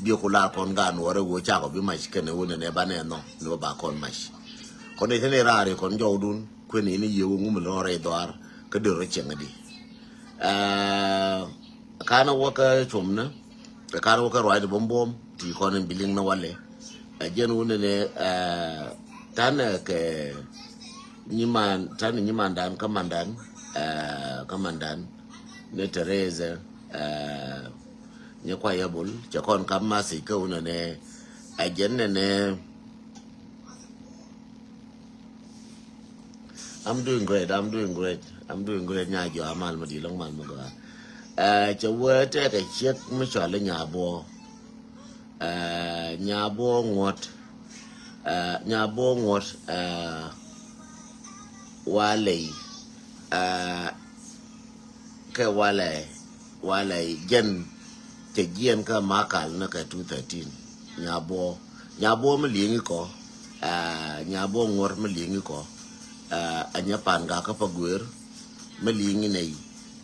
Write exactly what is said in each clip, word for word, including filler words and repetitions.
Bi ku lar kɔn gan wä rɛ wä cakɔ bi mac kɛn wä nɛ nɛ ba nɛ nɔ ni wä ba kɔn mac. Kɔn i̱ thin i̱ raar i̱ kɔn jɔwdun kuën i̱ ni yie wä ŋum lɔr i̱ dhɔar kä dee rɔ cieŋ di. Ɛɛ, kanɛ wä kä cuɔm ni, kanɛ wä kä ruac di buɔm buɔm ti kɔn in bi liŋ ni walɛ. Ɛ jɛn wä nɛ nɛ, ɛɛ, tanɛ kɛ nyiman, tanɛ nyimandan kä mandan, ɛɛ, kä mandan ni Teresa, ɛɛ, Nyi kuay a bul cɛ kɔn kap message kä wunɛ nɛ. A jɛn nɛ nɛ. I'm doing great, I'm doing great, I'm doing great. Nya jɔ amal ma di lɔŋ mal ma gɔa. Ɛ cɛ wee tɛkɛ ciek mi cɔl i̱ Nyabuɔ. Ɛ Nyabuɔ ŋuɔt. Ɛ Nyabuɔ ŋuɔt. Ɛ Walɛy. Ɛ kɛ walɛ, walɛ jɛn cɛ jiɛn kä Makal ni kɛ two thirteen. Nyabuɔ, Nyabuɔ mi liŋi kɔ. Ɛ Nyabuɔ ŋuɔr mi liŋi kɔ. Ɛ a nyɛ pan ga kä pa guer mi liŋi nɛy.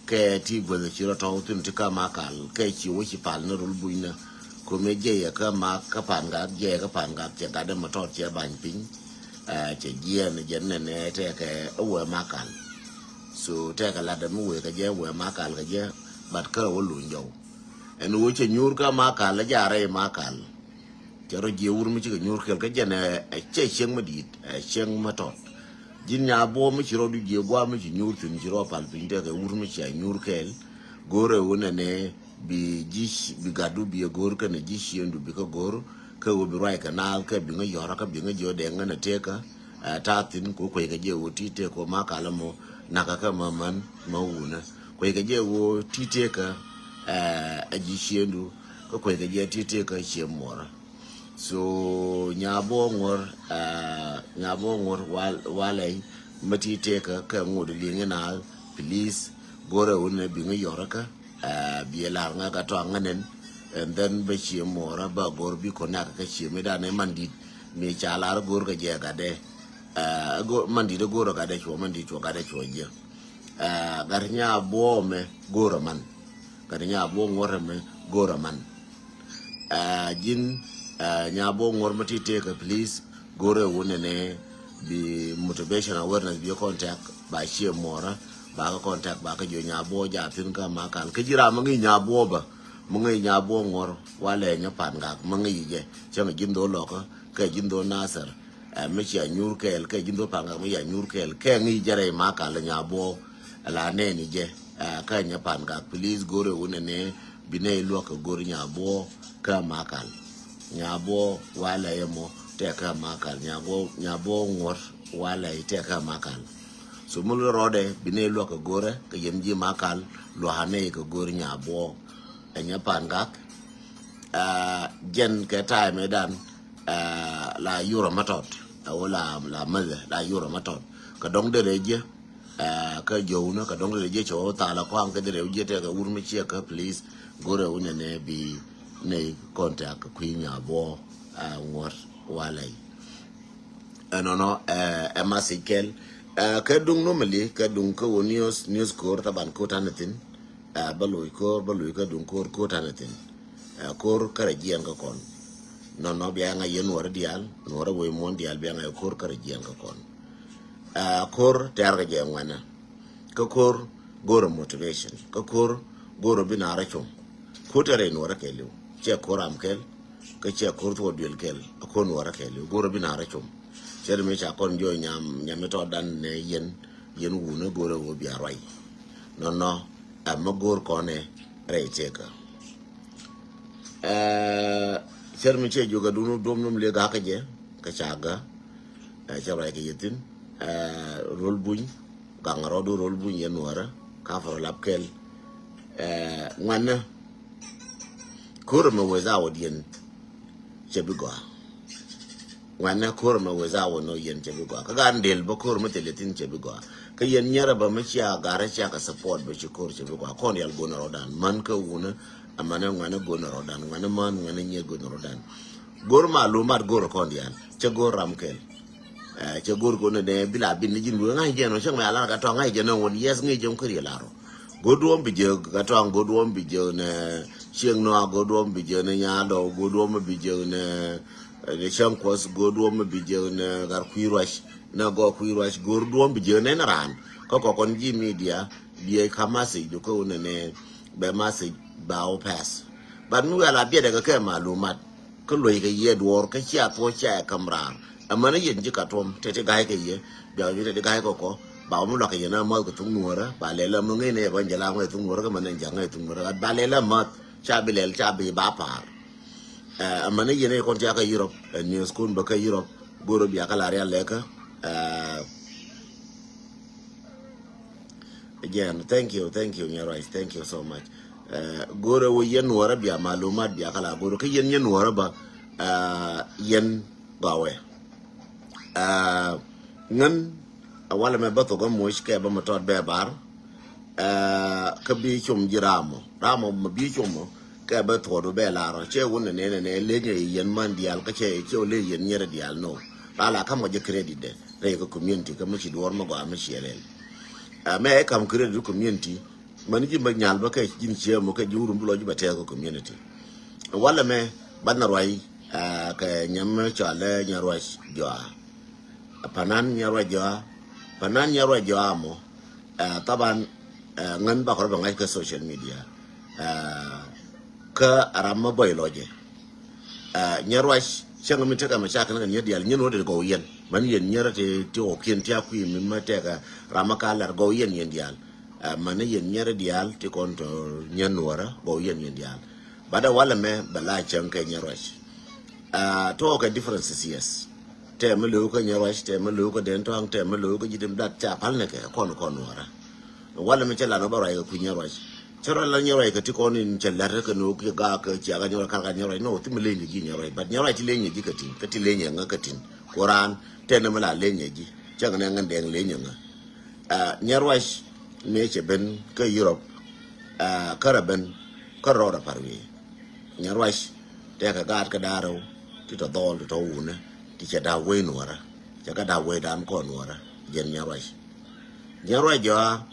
Kɛ ti gueth ci rɔ tɔw thin ti kä Makal kɛ ci wä ci pal ni rul buny ni. Kome jɛ yɛ kä mak kä pan ga jɛ kä pan ga cɛ gat dɛ ma tɔt cɛ bany piny. Ɛ cɛ jiɛn jɛn nɛ nɛ tɛkɛ wɛ Makal. So tɛkɛ lat dɛ mi wee kɛ jɛ wee Makal kɛ jɛ, but kärɛ wä luny jɔw. Ɛn wee cɛ nyuur kä Makal jɛ arɛ Makal. Cɛ rɔ jiɛ wur mi cikɛ nyuur kɛl kä jɛn ɛ cɛ cieŋ mi di̱i̱t, ɛ cieŋ mi tɔt. Ji̱n Nyabuɔ mi ci rɔ du jiɛ gua̱a̱ mi ci nyuur thi̱n ci rɔ pal piny tɛkɛ wur mi cia nyuur kɛl. Go̱rɛ wä nɛ nɛ bi ji̱ bi gatdu bi ɛ go̱r kɛnɛ ji̱ ciëndu bi kä go̱r. Kä wä bi ruac kɛ naath kɛ bi ŋä yɔrä kä bi ŋä jiɔ dɛŋ ŋä nɛ tëkä. Ɛ ta̱a̱ thi̱n kɛ wä kueckɛ jɛ wä ti tëkä wä Makal mɔ nakä kä mä män mä wunä. Kueckɛ jɛ wä ti tëkä. Ɛ a ji̱ ciëndu kä kueckɛ jɛ ti tëkä cië muɔrä. So Nyabuɔ ŋuɔr, ɛ Nyabuɔ ŋuɔr wal walɛy mä ti tëkä kɛ ŋot liŋi naath. Please go̱rɛ wä nɛ bi ŋä yɔrä kä. Ɛ biɛ lar ŋä kä tɔaŋ ŋä nɛn. And then bä cie muɔrä bä go̱r bi kɔn nak kä cie mi danɛ man dit mi ca lar go̱r kä jɛ gatdɛ. Ɛ go̱r man dit go̱r gatdɛ cuɔ man dit cuɔ gatdɛ cuɔ jiɛ. Ɛ gat Nyabuɔ mɛ go̱r man. Gat Nyabuɔ ŋuɔr mɛ go̱r man. Ɛ ji̱n ɛ Nyabuɔ ŋuɔr mɛ ti tëkä please. Go̱rɛ wun nɛ nɛ bi motivation awareness bi contact ba cie muɔrä. Ba kä contact ba kä jiɔ Nyabuɔ ja thin kä Makal kä ji̱ ram mi ŋi̱i̱c Nyabuɔ bä. Mi ŋi̱i̱c Nyabuɔ ŋuɔr walɛ nyɛ pan gak mi ŋi̱i̱c jɛ cäŋ ji̱n dho̱ lɔkä kɛ ji̱n dho̱ Nasir. Ɛ mi cia nyuur kɛɛl kɛ ji̱n dho̱ pan gak mi cia nyuur kɛɛl kɛ ŋi̱i̱c jɛ rɛy Makal Nyabuɔ. Ɛ la nɛɛni jɛ ɛ kä nyɛ pan gak please go̱rɛ wun nɛ nɛ bi nɛ iluäk kɛ go̱r Nyabuɔ kä Makal. Nyabuɔ walɛ yɛ mɔ tɛk kä Makal. Nyabuɔ Nyabuɔ ŋuɔr walɛ tɛk kä Makal. So mi luɔt rɔɔdɛ bi nɛ luɔk kɛ go̱rɛ kɛ yɛn ji̱ Makal lua̱a̱ nɛ kɛ go̱r Nyabuɔ. Ɛ nyɛ pan gak. Ɛ jɛn kɛ ta̱a̱ mɛ dan. Ɛ la yurɔ ma tɔt ɛ wä la la mäthɛ la yurɔ ma tɔt kɛ dɔŋ derɛ jiɛ. Ɛ kä jɔwni kɛ dɔŋ derɛ jiɛ cɛ wä thaal ɛ kɔaŋ kɛ derɛ jiɛ tɛkɛ wur mi ciɛ kä please. Go̱rɛ wun nɛ nɛ bi nɛ contact kɛ kui̱ Nyabuɔ. Ɛ ŋuɔr walɛ. Ɛnɔnɔ ɛ ɛ message kɛl. Ɛ kɛ duŋ normally kɛ duŋ kä wä news news ko̱r taban ko̱r tanɛ thin. Ɛ bä loc ko̱r bä loc kä duŋ ko̱r ko̱r tanɛ thin. Ɛ ko̱r kärɛ jiɛn kä kɔn. Nɔnɔ bia ŋa yɛ nuɔrä diaal nuɔrä wec muɔ̱n diaal bia ŋa yɛ ko̱r kärɛ jiɛn kä kɔn. Ɛ ko̱r tɛ̈r kɛ jɛ ŋuɛnä. Kä ko̱r go̱rä motivation kä ko̱r go̱rä bi naarä com. Ko̱r tɛ̈r in wärä kɛɛliw cɛ ko̱r ram kɛl. Kä cɛ ko̱r thuɔɔk duël kɛl a ko̱r nuɔrä kɛɛliw go̱rä bi naarä com. Cɛ ri mi ca kɔn jɔɔc nyam nyam mi tɔɔdan nɛ yɛn yɛn wunä go̱rä wä bia ruac. Nɔnɔ ɛmɛ go̱r kɔnɛ rɛy tëkä. Ɛ cär mi cɛ juɔk ɛ duŋ duɔ̱m duɔ̱m liɛ ga̱kä jɛ kä ca gä. Ɛ cä ruac kɛ yɛ thi̱n. Ɛ rol buny gaŋ rɔɔdu rol buny yɛ nuɔrä ka fɔr lap kɛl. Ɛ ŋuanä ko̱r mɛ wee zawä diɛn cɛ bi gɔaa. Ŋuanɛ ko̱r mɛ wee zawä nɔ yɛn cɛ bi gɔaa kä gan del bä ko̱r mɛ thilɛ thi̱n cɛ bi gɔaa. Kä yɛn nyɛrɛ bä mɛ cia garɛ cia kɛ support bä ci ko̱r cɛ bi gɔaa kɔn yal gonɛ rɔdan män kä wunä. Amɛnɛ ŋuɛnɛ go̱n rɔdan ŋuɛnɛ män ŋuɛnɛ nyieth go̱n rɔdan. Go̱r malumat go̱r kɔn diaal cɛ go̱r ram kɛl. Cɛ go̱r kɔn nɛ bi la bin ni ji̱n luɛ ŋa̱c jɛn ɔ cäŋ mɛ alar ka tɔŋ ŋa̱c jɛn ɔ wun yɛs ŋa̱c jɛn kä riɛ lar ɔ. Go̱r duɔm bi jɛ ka tɔŋ go̱r duɔm bi jɛ nɛ. Cieŋ nɔ a go̱o̱r duɔ̱ɔ̱m bi jiäk ni Nyaadɔw, go̱o̱r duɔ̱ɔ̱m bi jiäk ni, ni Cäŋ Kuɔth, go̱o̱r duɔ̱ɔ̱m bi jiäk ni Gat Kui̱ Ruac, ni Gɔɔk Kui̱ Ruac, go̱o̱r duɔ̱ɔ̱m bi jiäk ni ni raan. Kä kɔkɔn ji̱ media, biɛ ka message du kä wunɛ ni bɛ message ba wä pass. But mi wɛl a biɛt ɛ kɛ kɛ malumat. Kä luɔ̱c kɛ yɛ duɔ̱ɔ̱r kä cia thuɔ̱c cia ɛ käm raar. Amäni yɛn ji̱ ka tuɔm teti ga̱y kɛ yɛ, bia wi̱i̱ teti ga̱y kɛ kɔ. Ba wä mi luak kɛ yɛn amäth kɛ thuk nuɔ̱ɔ̱rä ba lɛl amäth ŋäcnɛ yɛ bä jɛ la ŋäc thuk nuɔ̱ɔ̱rä kä mɛn ɛn ja̱ ŋäc thuk nuɔ̱ɔ̱rä ba lɛl amäth ca bi lɛl ca bi ba pa̱a̱r. Amäni yɛn ɛ kɔn cia kä Europe, ɛ news kun bä kä Europe. Go̱o̱rä bia kä la rial lɛkä. Again, thank you, thank you, Nyarwai, thank you so much. Go̱o̱rä wä yɛn nuɔ̱ɔ̱rä bia malumat bia kä la go̱o̱rä kä yɛn yɛn nuɔ̱ɔ̱rä bä. Yɛn gɔwɛ. Ŋän a walɛ mɛ bä thok amuc kɛ bä mɛ tɔt bɛ bar. Kä bi cum ji̱ ramɔ ramɔ mɛ bi cum kɛ bä thuɔt bɛ larɔ cɛ wun nɛ nɛ nɛ leny yɛn man dial kä cɛ cɛ leny yɛn nyɛrɛ dial no. Rala kam kɛ jɛ credit dɛ rɛ kɛ community kä mɛ ci duɔr mɛ gɔa mɛ ciɛ lɛl. Mɛ ɛ kam credit community. Mani ji̱ bä nyal bä kɛ ji̱n ciɛ mɔ kɛ ji̱ wurun bi lɔ ji̱ bä tɛɛk kɛ community. Walɛ mɛ ban na ruay kɛ nyɛm cɔalɛ nyɛruac jɔa. Panan nyɛruac jɔa. Panan nyɛruac jɔa mɔ. Thaban ŋän bakɔr bɛ ŋa̱c kɛ social media. Kä ram mɛ bɔy lɔcɛ. Nyɛruac cäŋ mi tekɛ mɛ cakɛ ni kɛ nyɛ dial nyɛ nuɔ̱t gɔw yɛn mani yɛn nyɛrɛ ti ti ɣɔkiɛn ti akui̱ mi mɛ tekɛ ram mɛ ka lɛr gɔw yɛn yɛn dial. Mani yɛn nyɛrɛ dial ti kɔn tɔ nyɛ nuɔrɛ gɔw yɛn yɛn dial. Bat a walɛ mɛ bɛ la cäŋ kɛ nyɛruac. Tɔɔkɛ differences, yes. Tɛmɛ lo̱o̱ kä nyɛruac, tɛmɛ lo̱o̱ kä den tɔ̱a̱ŋ, tɛmɛ lo̱o̱ kä ji̱ dem dat ca pal ni kɛ kɔn kɔn nuɔrɛ. Walɛ mi cɛ lan wä bä ruac kɛ kui̱ nyɛruac. Cɛ ruac la nyɛruac kɛ ti kɔn in cɛ lɛt kɛ ni wä kiɛ gaak kɛ cia kɛ nyɛruac kar kɛ nyɛruac nɔ ti mi leny kɛ ji̱ nyɛruac. But nyɛruac ti leny kɛ ji̱ kɛ tin kä ti leny kɛ ŋä kɛ tin. Kuran tɛn ni mi la leny kɛ ji̱ cɛ ŋä nɛ ŋä dɛŋ leny kɛ ŋä. Nyɛruac mëë cɛ ben kä Europe. Kärɛ ben kä rɔɔdɛ par wi̱i̱. Nyɛruac tɛkɛ gaat kä da̱rɛw ti tɔ dhɔl ti tɔ wunä ti cɛ da̱w wei nuɔrä. Cɛ kä da̱w wei dan kɔn nuɔrä. Jɛn nyɛruac. Nyɛruac jɔa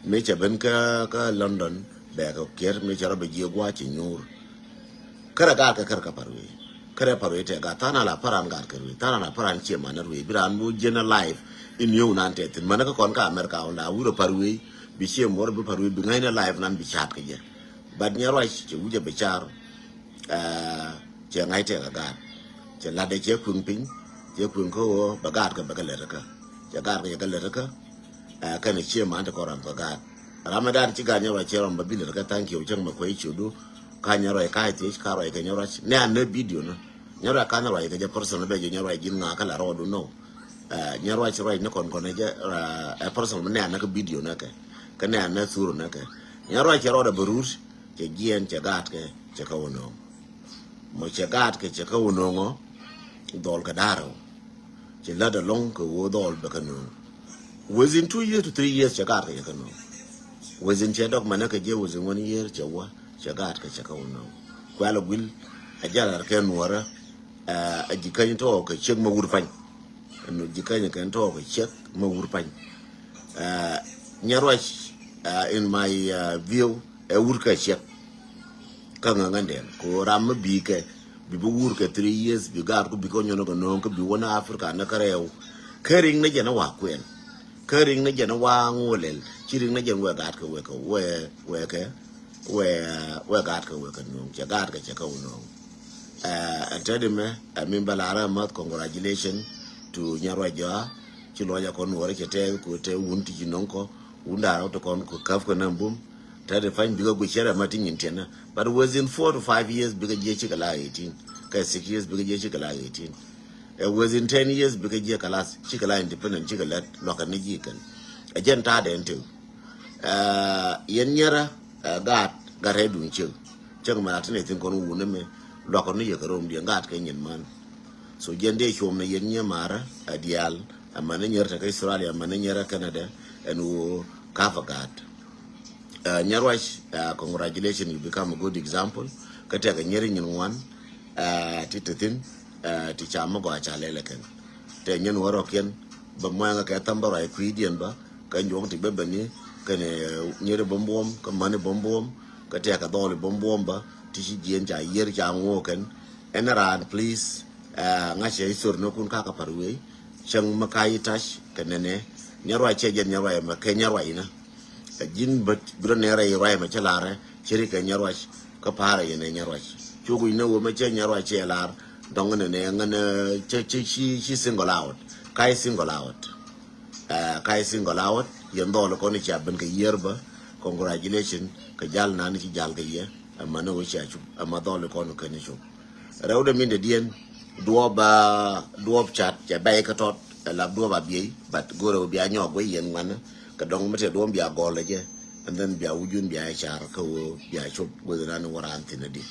mëë cɛ ben kä kä London bɛɛkɛ kiɛr mëë cɛ rɔ bɛ jiɛ gua̱a̱ cɛ nyuur. Kärɛ gaat kä kärɛ kä par wee. Kärɛ par wee tɛ gaat tha̱a̱n ala paran gaat kɛ wee tha̱a̱n ala paran cie manɛ wee bi raan bu jiɛn a life. In yio̱w nan tɛ thin manɛ kä kɔn kä America wunda wurɛ par wee. Bi cie muɔr bi par wee bi ŋa̱cnɛ life nan bi ca̱a̱t kɛ jɛ. But nyɛruac cɛ wi̱cɛ bi car. Cɛ ŋa̱c tɛk a gaat. Cɛ lat dɛ cɛ kui̱ŋ piny. Cɛ kui̱ŋ kä ɣöö bɛ gaat kɛ bɛ kɛ lɛt kä. Cɛ gaat kɛ cɛ kɛ lɛt kä. Kɛnɛ cie man ti kɔn ram kɛ gaat. Ram mi dan ci gaat nyɛ rɔ cɛ rɔm bɛ bi lɛt kä thank you cäŋ mɛ kuɛ i̱ ciötdu. Ka nyɛ rɔ i̱ ka i̱ thiec ka rɔ i̱ kɛ nyɛ rɔ ci nɛ an nɛ video ni. Nyɛ rɔ i̱ ka nyɛ rɔ i̱ kɛ jɛ person bɛ jɛ nyɛ rɔ i̱ ji̱n ŋa kä la rɔ du no. Nyɛ rɔ i̱ ci rɔ i̱ ni kɔn kɔn i̱ jɛ ɛ person mi nɛ an nɛ kä video ni kɛ. Kä nɛ an nɛ thur ni kɛ. Nyɛ rɔ i̱ cɛ rɔ dɛ bɛ rut. Cɛ jiɛn cɛ gaat kɛ cɛ kä wä no̱o̱ŋ. Mɔ cɛ gaat kɛ cɛ kä wä no̱o̱ŋ ɔ. Dhɔl kɛ da̱rɛ ɔ. Cɛ lät alɔŋ kɛ wä dhɔl bɛ kä no̱o̱ŋ. Within two years to three years cɛ gaat kɛ cɛ kä no̱o̱ŋ. Within cɛ dɔk mɛnɛ kɛ jɛ within one year cɛ wä cɛ gaat kɛ cɛ kä wä no̱o̱ŋ. Kuɛl a guil a jɛ lar kɛ nuɔrä. A ji̱ käny tɔɔk kɛ ciek mɛ wur pany. Ɛn ji̱ käny kɛn tɔɔk kɛ ciek mɛ wur pany. Nyɛ ruac in my view ɛ wur kɛ ciek. Kä ŋäŋändɛn ko ram mi bi kɛ bi bi wur kɛ three years bi gaat ku bi kɛ nyɔn kɛ no̱o̱ŋ kä bi wä ni Africa ni kä rɛw. Kä riŋ ni jɛn wa kuɛn kä riŋ ni jɛn wa ŋuɔlɛl ci riŋ ni jɛn wɛ gaat kɛ wɛ kɛ wɛ wɛ kɛ wɛ wɛ gaat kɛ wɛ kɛ no̱o̱ŋ cɛ gaat kɛ cɛ kɛ wä no̱o̱ŋ. Ɛn tɛt imɛ ɛ min bɛ lar ɛ mäth congratulation to nyɛ ruac jɔa. Ci luɔc ɛ kɔn wä rɛ cɛ tɛ ko tɛ wun ti ci no̱o̱ŋ kɔ wun da̱a̱r wä ti kɔn ko käp kɛ nɛ bum. Tɛt ipany bikɛ guic cɛ rɛ ma ti nyin tiɛnä but within four to five years bikɛ jiɛ cikɛ la eighteen. Kɛ six years bikɛ jiɛ cikɛ la eighteen. Ɛ within ten years bikɛ jiɛ kɛ la cikɛ la independent cikɛ lɛt luakɛ ni ji̱ kɛn. Ɛ jɛn ta̱a̱ dɛn tëë. Yɛn nyɛrä ɛ gaat gat rɛy duŋ ciek. Ciek mɛ ati nɛ thin kɔn wun ɛmɛ luakɔ ni yɛ kɛ rom diɛ gaat kɛ nyin man. So jɛn dee cuɔm nɛ yɛn nyɛ marä ɛ diaal ɛ mɛn ni nyɛrä tɛ kä Australia mɛn ni nyɛrä Canada ɛn ɣöö kafä gaat. Nyɛ ruac congratulation you become a good example. Kä tɛkɛ nyɛri nyin ŋuan ti te thin ti ca mi gɔaa ca lɛlɛ kɛn. Tɛ nyɛn wä rɔkiɛn bä muɛŋä kɛ thambä ruac kui̱diɛn bä kä njuɔ̱ŋ ti bä bäni kɛn nyɛri bä buɔm kä mäni bä buɔm kä tɛkɛ dhɔli bä buɔm bä. ti ci jiɛn ca yier ca ŋuɔ kɛn. Ɛn raan, please, ŋa̱cɛ history ni kun kakä par wei. Cäŋ mi ka yi tac kɛ nɛnɛ. Nyɛruac cɛ jɛn nyɛruac ɛmɛ kɛ nyɛruac inä. Ɛ ji̱n bät bi rɔ nɛrɛ yi ruac ɛmɛ cä larɛ cɛ ri kɛ nyɛruac. Kä pa̱a̱rɛ yɛn ɛ nyɛruac. Cuk wi̱c ni wä mɛ cɛ nyɛruac cɛ lar. Dɔŋ nɛnɛ ŋän cɛ ci ci single out. Ka yi single out. Ka yi single out, yɛn dhɔl kɔn icia ben kɛ yier bä. Congratulation kɛ jal nan ici jal kɛ yɛ. Ɛmɛ ni wä cia cup, ɛmɛ dhɔl kɔn kɛn cup. Rɛw de min de diɛn duɔp a duɔp cat cɛ bɛy kɛ tɔt. Ɛ lap duɔp a biey, but go̱rɛ wä bia nyɔk wä yɛn ŋuanä. Kɛ dɔŋ mi tɛ duɔm bia gɔl ɛ jɛ. And then bia wujun bia car kä wä bia cup wä nan wä ran thin a di.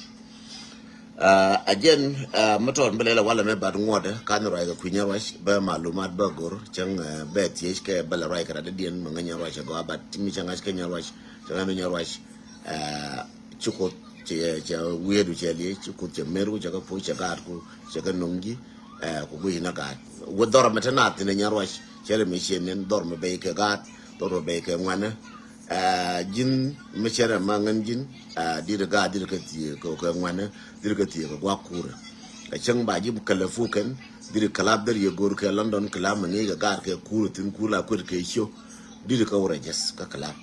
A jɛn mi tɔt mi lɛl a walɛ mɛ bat ŋuɔdɛ kan ruac kɛ kui̱ nyɛruac bɛ malumat bɛ gor cäŋ bɛ thiec kɛ bɛ lɛ ruac kɛ rat diɛn mɛ ŋä nyɛruac ɛ gɔa bat mi cɛ ŋa̱c kɛ nyɛruac cɛ ŋa̱c mi nyɛruac. Ci kuth cɛ wiedu cɛ liec ci kuth cɛ merku cɛ kɛ puc cɛ gaatku cɛ kɛ noŋ ji̱. Ku guic inä gaat wä dhɔr mɛ te naath thin ɛ nyɛruac cɛ lɛ mi ciɛ nin dhɔr mɛ bɛy kɛ gaat dhɔr mɛ bɛy kɛ ŋuanä. Ji̱n mi cɛ rɛ ma ŋän ji̱n. Dit ɛ gaat dit ɛ kɛ thiee kɛ kɛ ŋuanä dit ɛ kɛ thiee kɛ guak kurɛ. Ɛ cäŋ ba ji̱ kɛlɛ fu kɛn dit ɛ kɛlap dhɛr yɛ go̱r kɛ London kɛlap mɛ ŋi̱i̱c kɛ gaat kɛ kurɛ thin kur la kuet kɛ cio. Dit ɛ kɛ wä rɛ jɛth kä kɛlap.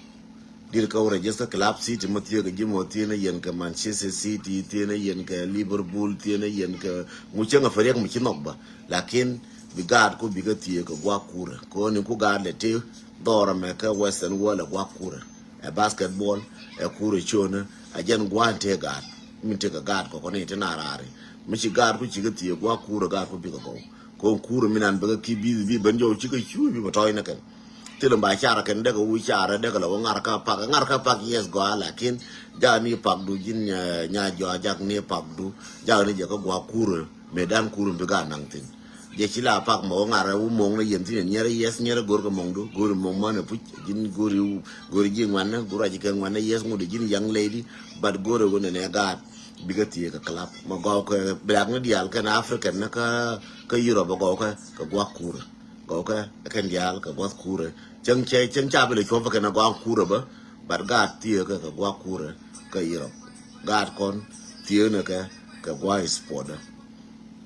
Dit kä wä rɛ jɛth kä club city ma thiee kɛ ji̱ mɔ thiee ni yɛn kɛ Manchester City thiee ni yɛn kɛ Liverpool thiee ni yɛn kɛ ŋu cäŋ a fariak mi ci nhɔk bä. Lakin bi gaat ku bi kä thiee kɛ guak kurɛ kɛ ɣän in ku gaat lɛ ti dhɔr ɛmɛ kä Western world ɛ guak kurɛ. Ɛ basketball ɛ kurɛ cönä. Ɛ jɛn gua̱a̱n tëë gaat min tëë kɛ gaat kɔkɔ ni ti na raari mi ci gaat ku ci kä thiee guak kurɛ gaat ku bi kɛ gɔw. Kɔn kurɛ min an bɛ kä ki bi bi ben jɔw ci kä cuuc bi bɛ tɔ̱ɔ̱c ni kɛn. Thilɛ ba car kɛn dek wu car dek lɛ wä ŋar kä pak ŋar kä pak yes gɔaa lakin jak ni pak du ji̱n nya jɔa jak ni pak du jak ni jɛ kä gua kurɛ. Mɛ dan kurɛ bi ga naŋ thin jɛ ci la pak mɛ wä ŋar wu moŋ ni yɛn thin nyɛrɛ yes nyɛrɛ gor kä moŋ du gor moŋ mɔ ni puc ji̱n gor gor ji̱ ŋuan ni gor a ji̱ kɛ ŋuan ni yes ŋut ji̱n young lady. But gor wu ni nɛ gaat bi kä thiee kä club mɛ gɔw kɛ black ni dial kɛn African ni kä kä Europe gɔw kɛ kɛ gua kurɛ. Gɔwkɛ kɛn diaal kɛ gua̱th kurɛ. Cäŋ cɛ cäŋ ca bi lɛ cuɔp kɛn a gɔaa kurɛ bä. But gaat thieekä kɛ gua̱a̱k kurɛ kä Europe. Gaat kɔn thieekä kɛ kɛ gua̱a̱k sport.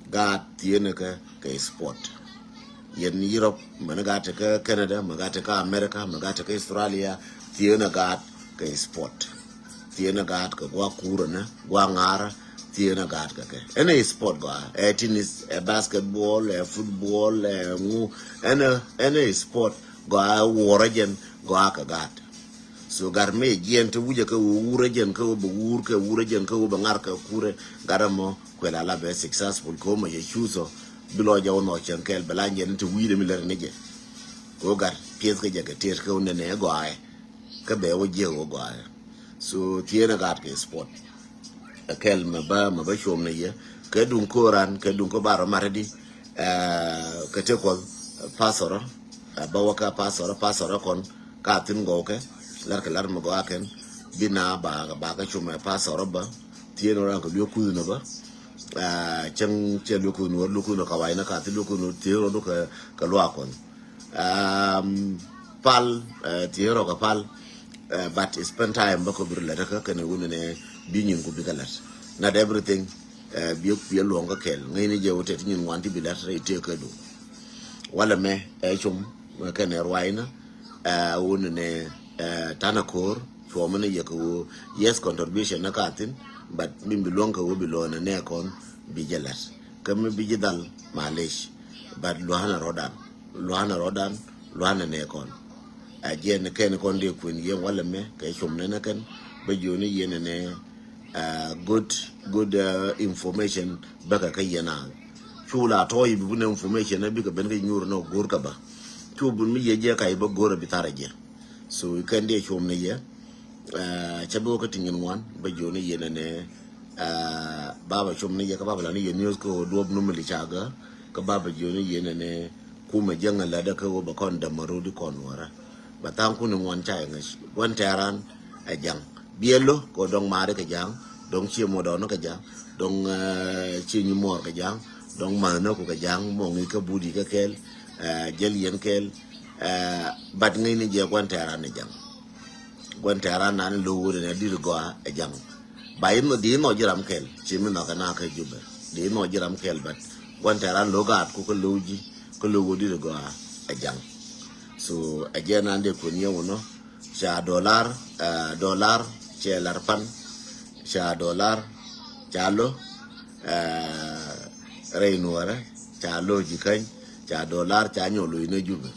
Gaat thieekä kɛ kɛ sport. Yɛn Europe mɛn gaat te kä Canada mɛ gaat te kä America mɛ gaat te kä Australia thieekä gaat kɛ sport. Thieekä gaat kɛ gua̱a̱k kurɛ nɛ gua̱a̱k ŋa̱a̱rä. Thieekä gaat kɛ kɛ ɛn ɛ sport gɔaa ɛ tennis ɛ basketball ɛ football ɛ ŋu ɛn ɛ ɛn ɛ sport gɔaa ɛ wuɔrä jɛn gɔaa kɛ gaat. So gat mi jiɛn te wujɛ kɛ wä wurä jɛn kɛ wä bɛ wur kɛ wurä jɛn kɛ wä bɛ ŋar kɛ kurɛ gat ɛmɔ kuɛ la la bɛ successful kɛ wä mɛ jɛ cuthɔ. Bi lɔ jɛ wä nɔ cɛn kɛl bɛ la jɛn te wi̱i̱dɛ mi lɛr ni jɛ. Kɛ wä gat piɛth kɛ jɛ kɛ tiɛt kɛ wä nɛnɛ gɔaa ɛ kɛ bɛ wä jiɛ wä gɔaa ɛ. So thieekä gaat kɛ sport. Ɛ kɛl mɛ bä mɛ bä cuɔm ni yɛ kɛ duŋ koran kɛ duŋ ko barɔ marɛ di. Kɛ te kuɔth pastor ɛ bä wä kä pastor pastor ɛ kɔn ka thin gɔw kɛ lar kɛ lar mɛ gɔw akɛn. Bi na ba ba kɛ cuɔm ɛ pastor ɛ bä thieekä ran kɛ luek kuth ni bä. Cäŋ cɛ luek kuth ni wä luek kuth ni kawai ni ka thin luek kuth ni thieekä ran du kɛ luak kɔn. Pal thieekä rɔ kɛ pal. But spend time bä kɔ bir lɛt kä kɛn wun ni bi nyin ku bi kɛ lɛt. Not everything bi bi luɔŋ kä kɛl ŋäcni jɛ wä tɛt nyin wan ti bi lɛt rɛy tëë kä du. Walɛ mɛ ɛ cum kɛn ɛ ruaynä. Wun ni tanɛ ko̱r cuɔmä ni yɛ kɛ wä yes contribution ni ka thin. But min bi luɔŋ kɛ wä bi luɔnɛ nɛ kɔn bi jɛ lɛt kä mi bi jɛ dhal. Malish. But luanɛ rɔdan luanɛ rɔdan luanɛ nɛ kɔn. A jiɛn kɛn kɔn dee kuën yɛn walɛ mɛ kɛ cum nɛnɛ kɛn bä jiɔni yɛn nɛ. Good good information bäkɛ kä yɛn a cu la tɔɔyi bi bunɛ information bikɛ ben kä nyuur nɔ go̱r kä bä. Cu bun mi yɛ jiɛ kac bä go̱r a bi tharɛ jiɛ. So kɛn dee cum ni yɛ. Cä bi wä kä ti nyin ŋuan bä jiɔni yɛn nɛ. Baba cum ni yɛ kä baba la ni yɛ news kä wä duɔp numili ca gä. Kä baba jiɔni yɛn nɛ kumɛ jäŋ a ladä kä wä bä kɔn dämä rudi kɔn wärä. Bä thaŋ kuni ŋuan ca yɛ ŋäc guan tɛran. Ɛ jaŋ biɛlo kɛ dɔŋ mari kɛ jaŋ. Dɔŋ cie mɔ dɔn kɛ jaŋ. Dɔŋ cie nyi mɔr kɛ jaŋ. Dɔŋ mahnä ku kɛ jaŋ mɔ ŋic kä budi kä kɛl. Jɛl yɛn kɛl. Bat ŋic ni jɛ guan tɛran ɛ jaŋ. Guan tɛran nani lo wurɛ nɛ diri gɔa ɛ jaŋ. Ba inɔ di inɔ jiram kɛl ci mi nɔ kɛ na kɛ Jubɛ di inɔ jiram kɛl, but guan tɛ ran lo gaat ku kɛ lo ji kɛ lo wodi de gɔa ɛ jang. So ɛ jɛ nan de kun yɛ wunɔ ca dollar, dollar cɛ lar pan ca dollar ca lo rɛy nuɔrɛ ca lo ji kany ca dollar ca nyɔ lo inɔ Jubɛ.